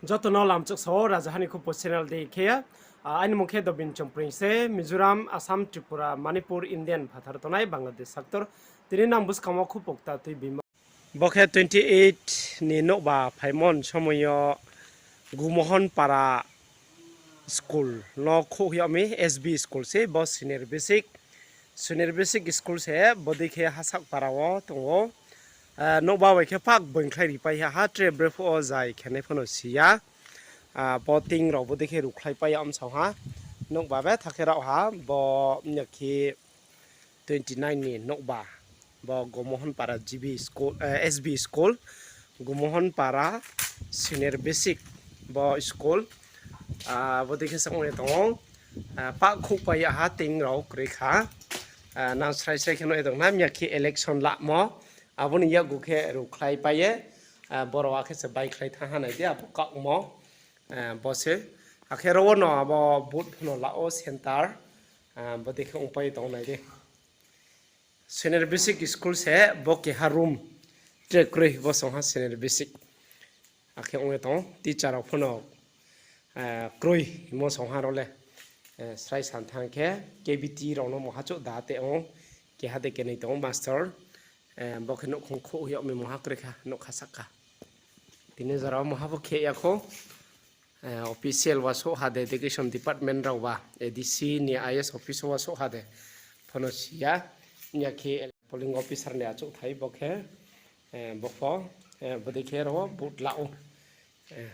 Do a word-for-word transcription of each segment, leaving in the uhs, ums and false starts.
Joto no lamchak sao, Rajaha ni Khupo channel dei khe. Ah, aini mung khe Dobin Chongpring se, Mizoram, Assam, Tripura, Manipur, Indian phathar tongnai Bangladesh sector. Tini nang buskang wo khupok ta tui bimo. Bo khe twenty eight ni nouhba phaimo ni somoi yo Gumohon Para school no khouh yag mi, S B school se, bo senior basic. Senior basic school se, bodei khe Hasak Para wo tong ou. Ah, nouhba bai khe pak boingkhlai ripai ha, ha tre brephuh wo zai khenai phano si ya. Ah, bo ting rao bodei khe rukhlai pai ya omsao ha. Nouhba betha khe rao ha, bo mya khe twenty nine ni nouhba. Bo Gumohon Para G B school, eh, S B school, Gumohon Para senior basic bo school. Ah, bodei khe se ong ye tong ou. Ah, pak khouhpai ya ha, ting rao kroi kha. Ah, nang srai srai khe nuh ye tong na, mya khe election lamo. Abo ni yakgu khe rukhlai pai ye. Ah, boro akhe se baikhlai thanng ha nai di, abo kaumo. Ah, bo se. Akhe ro wo no abo vote phano la ou center. Ah, bodei khe ongpai tong nai di. Senior basic school se bo keha room. Tre kroi bo song ha senior basic. Akhe ong ye tong ou, teacher rao phano, eh, kroi himo song ha rao le. Eh, srai san thanng khe, K B T rao no mungha chouh da te ong, keha de kenai tong ou master. Eh, bo khe nouhkhong khouh yag mi mungha kroi kha, nougkha sahka. Tini jora wo mungha pho khe ya khou. Eh, official wa souh ha de, education department rao ba, A D C ni I S office wa souh ha de, phano si ya, ya khe polling officer ni achouhthai bo khe, eh, bo pho, eh, bodei khe ro vote la ou. Eh.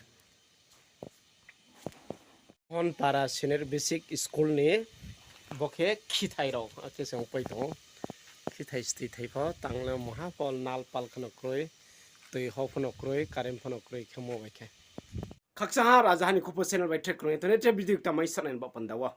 Hon Para Senior Basic School ni bo khe khithai rao, akhe se ongpai tong ou. Khithai stithai pho, tang le mungha pho nal pal kheno kroi, tui hou phano kroi, current phano kroi khe mo bai khe. Khakchang ha Rajaha ni Khupo channel bai track krung ye tong nai, tre video kta mai sanai ni baoh panda wo.